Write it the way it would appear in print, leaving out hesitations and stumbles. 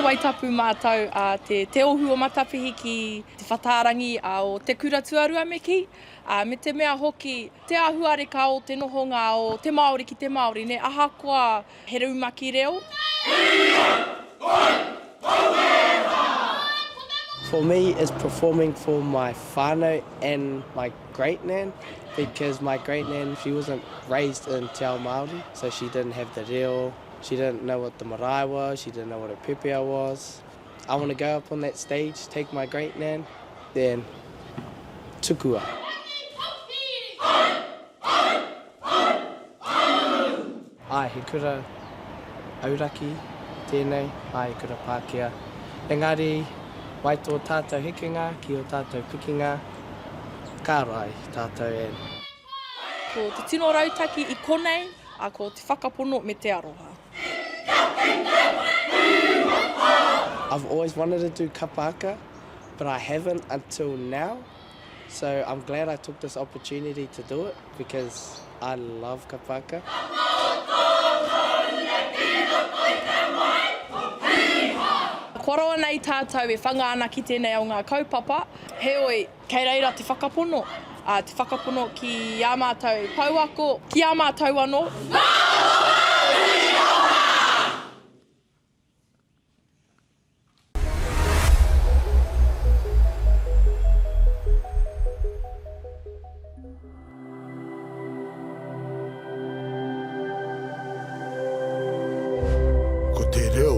Waitapu mātou a te, te ohu o Matapihi ki te whatārangi a o te kura tuarua me kī, ā, me te mea hoki, te āhuareka o te nohonga o te Māori ki te Māori, nē, ahakoa he rumaki reo. For me is performing for my whānau and my great nan because my great nan she wasn't raised in te ao Māori so she didn't have the reo, she didn't know what the marae was, she didn't know what a pepea was. I want to go up on that stage, take my great nan, then tukua. Āe, he kura auraki tēnei, āe, he kura Pākehā. Engari, mai tō tātou hekenga ki ō tātou pikinga, ka rae tātou and. Ko te tino rautaki i konei, a ko te whakapono me te aroha. I've always wanted to do kapa haka, but I haven't until now. So I'm glad I took this opportunity to do it because I love kapa haka. Kua roa nei tātou e whanga ana ki tēnei o ngā kaupapa, heoi, kei reira te whakapono, ā, te whakapono ki ā mātou pouako, ki a mātou anō. Ko te reo.